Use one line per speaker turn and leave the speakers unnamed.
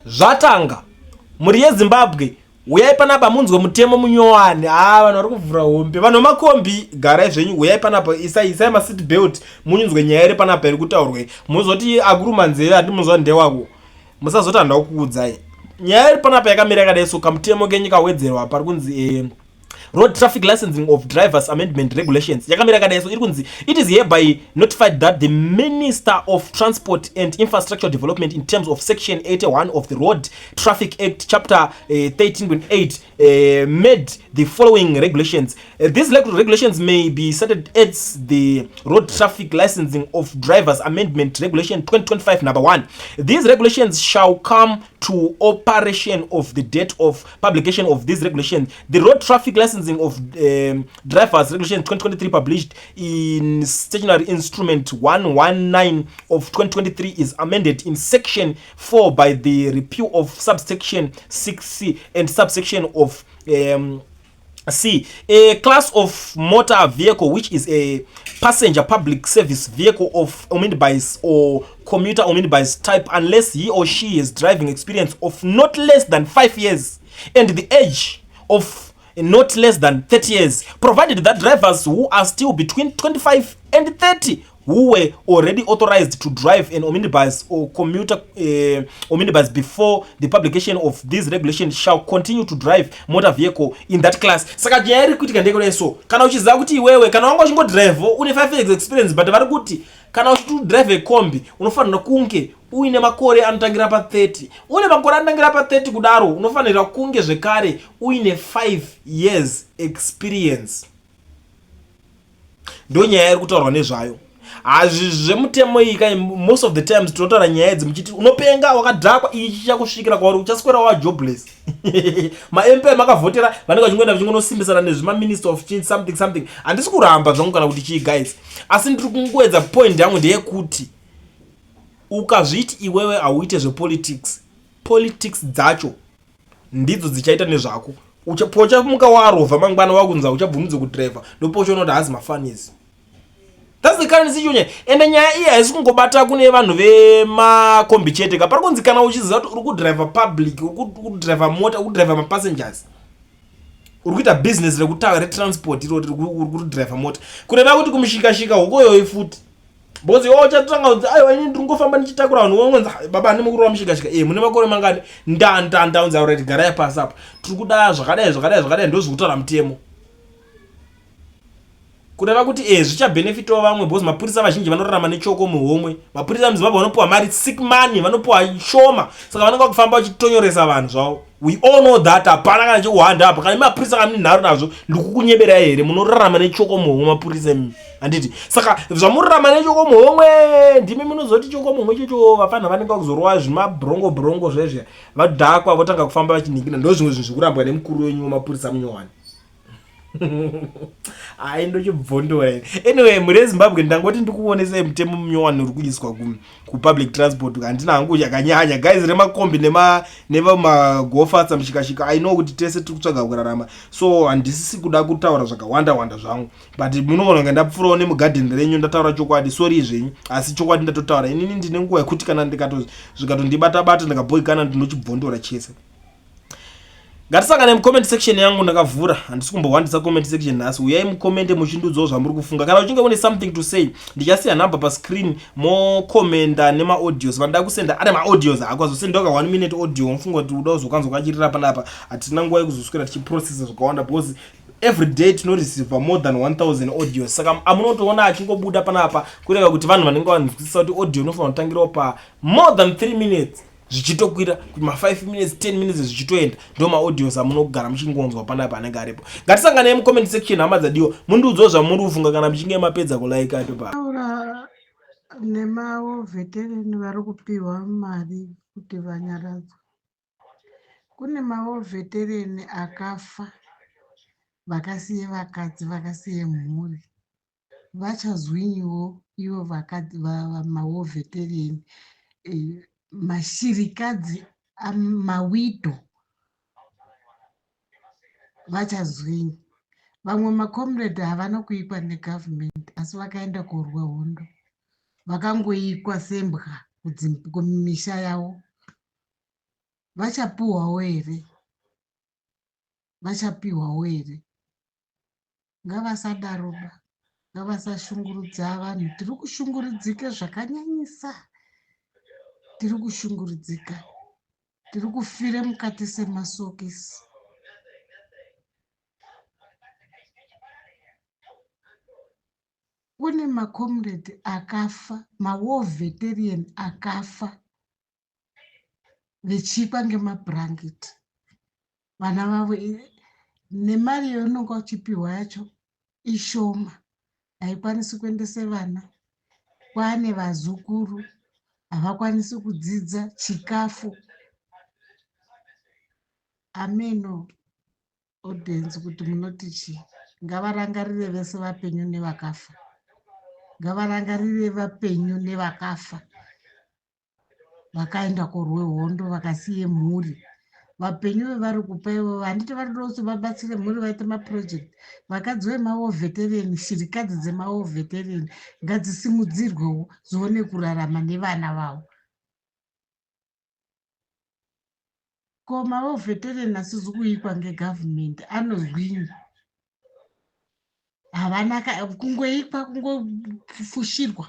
Zvatanga. Mhuri yeZimbabwe huyai panapa munzwe mutemo munyowani. Haa vanhu vari kuvhura hombe. Vanhu vemakombi garai zvenyu huyai panapa isai isai maseat belt munyunzwe nyaya iri panapa iri kutaurwa. Muzoti akuruma nzeve handi munzwa ndewako. Musazoti handina kukuudzai. Nyaya iri panapa yakamira yakadai so kamutemo kenyu kawedzerwa pari kunzi eh, Road Traffic Licensing of Drivers Amendment Regulations yakamira yakadai so iri kunzi it is hereby notified that the Minister of Transport and Infrastructure Development in terms of section 81 of the Road Traffic Act chapter 13.8 made the following regulations. These regulations may be cited as the Road Traffic Licensing of Drivers Amendment Regulation 2025 number 1. These regulations shall come to operation of the date of publication of these regulations. The Road Traffic Licensing of Drivers Regulation 2023 published in Stationary Instrument 119 of 2023 is amended in section 4 by the repeal of subsection 6C and subsection of C. A class of motor vehicle which is a passenger public service vehicle of omnibus or commuter omnibus type unless he or she has driving experience of not less than 5 years and the age of not less than 30 years, provided that drivers who are still between 25 and 30 who were already authorized to drive an omnibus or commuter omnibus before the publication of these regulations shall continue to drive motor vehicle in that class. Saka nyaya iri kuitika ndeyekudai so kana uchiziva kuti iwewe kana wanga uchingodrive une 5 years experience, but vari kuti kana uchitodrive kombi unofanira kunge uine makore anotangira pa30. Une makore anotangira pa30 kudaro, unofanira kunge zvekare uine 5 years experience. Ndo nyaya iri kutaurwa nezvayo. Hazvi zvemutemo iyi kai, most of the times tinotaura nyaya idzi muchiti unopenga, wakadhakwa. Iyi chichakusvikira kwauri, uchaswera wajobless. MaMP makavhotera vanenge vachingoenda vachingonosimbisana nezvimaminister of change something something. Handisi kuramba zvangu kana kuti chii, guys, asi ndiri kungoedza. Point yangu ndeyekuti ukazviti iwewe hauite zvepolitics, politics dzacho ndidzo dzichaita nezvako. Pochamuka warovha mangwana wakunzi uchabvumidze kudhiraivha, ndopochaona kuti hazi mafunnies. That's the current situation. Ende nyaya iyi haisi kungobata kune vanhu vemakombi chete ka. Pari kunzi kana uchiziva kuti uri kudhiraivha public, uri kudhiraivha mota, uri kudhiraivha mapassengers, uri kuita business rekutaura retransport irori, uri kudhiraivha mota, kureva kuti kumushikashika hukoyoyi futi, because iwe uchatanga kunzi, "Aiwa, ini ndiri kungofamba ndichitakura vanhu." Wongonzi, "Baba, handi mukuru wamushikashika e mune makore mangani?" Nda unzi, "Alright, garai pasi apa, tiri kuda zvakadai, zvakadai, zvakadai." Ndo zviri kutaura mutemo, kureva kuti zvichabhenefitawo vamwe, because mapurisa vazhinji vanorarama nechoko muhomwe. Mapurisa muZimbabwe vanopiwa mari sick money, vanopiwa shoma, saka vanenge vakufamba vachitonyoresa vanhu zvavo. We all know that. Hapana kana chekuhwanda apa. Kana mapurisa kana mune nharo nazvo, ndikukunyeberai here? Munorarama nechoko muhomwe mapurisa imi, handiti? Saka zvamurarama nechoko muhomwe, ndimi munozoti choko muhomwe ichocho vafana vanenge vakuzorova zvimabrongo brongo zvezve, vadhakwa, votanga kufamba vachinhingina. Ndo zvimwe zvinhu zvikurambwa nemukuru wenyu wemapurisa munyowani. Hai, ndochibvondora. Anyway, mhuri yeZimbabwe, ndangoti ndikuonesai mutemo munyowani uri kuiswa kupublic transport. Handina hangu yakanyanya, guys, remakombi nevamagofatsa mushikashika. I know kuti tese tiri kutsvaga kurarama, so handisisi kuda kutaura zvakawanda wanda zvangu, but munoona kunge ndapfuurawo nemugadheni renyu ndataura chokwadi. Sorry zvenyu, asi chokwadi ndatotaura. Inini ndine nguva yekuti kana zvikatondibata bata ndikabhoikana, ndinochibvondora chese. Ngatisangane mucomment section yangu. Ndakavhura, handisi kumbohwandisa comment section nhasi. Uyai mucommente muchindudzawo zvamuri kufunga. Kana uchinge une something to say, ndichasiya nhamba pascreen, mokomenda nemaaudios. Vanoda kusenda ane maaudios ako, azosendawo ka 1 minute audio. Mufunga kuti uda kuzokanzwa kachirira panapa. Hatina nguva yekuzoswera tichiprocessa zvakawanda, because every day tinoreceiva more than 1000 audios. Saka amunotoona achingobuda panapa, kureva kuti vanhu vanenge vanzwisisa kuti audio inofanira kutangirawo pa more than 3 minutes zvichitokwira kuti ma5 minutes, 10 minutes zvichitoenda. Ndo maaudios amunogara muchingonzwa panapa anenge aripo. Ngatisanganei mucomment section, hama dzadiwa, mundiudzawo zvamuri kufunga kana muchinge mapedza kulaika ipepa.
Taura nemawar veteran vari kupiwa mari kuti vanyaradzwe. Kune mawar veteran akafa vakasiye vakadzi, vakasiye mhuri. Vachazwinyiwo ivo mawar veteran, mashirikadzi, mawidow vachazwinyi? Vamwe macomrade havana kuikwa negovernment, asi vakaenda korwa hondo, vakangoikwa sembwa kumisha yavo. Vachapiwawo here? Vachapiwawo here? Ngavasadaroba, ngavasashungurudza vanhu. Tiri kushungurudzika zvakanyanyisa, tiri kushungurudzika, tiri kufira mukati semasokisi. Kune macomrade akafa, mawar veteran akafa vechikwa ngemabhurangeti vana vavo nemari yaunonga uchipiwa yacho ishoma haikwanisi kuendese vana kwaane vazukuru havakwanisi kudzidza chikafu ameno audience kuti munoti chii ngavarangarire vese vapenyu nevakafa ngavarangarire vapenyu nevakafa vakaenda korwe hondo vakasiye mhuri vapenyu vevari kupa ivovo handiti vari kuda kuti vabatsire mhuri vaite maproject vakadzi vemawar veteran shirikadzi dzemawar veteran ngadzisimudzirwewo dzione kurarama nevana vavo Ko mawar veteran asizi kuikwa ngegovernment anozwinyi havana kungoikwa kungofushirwa.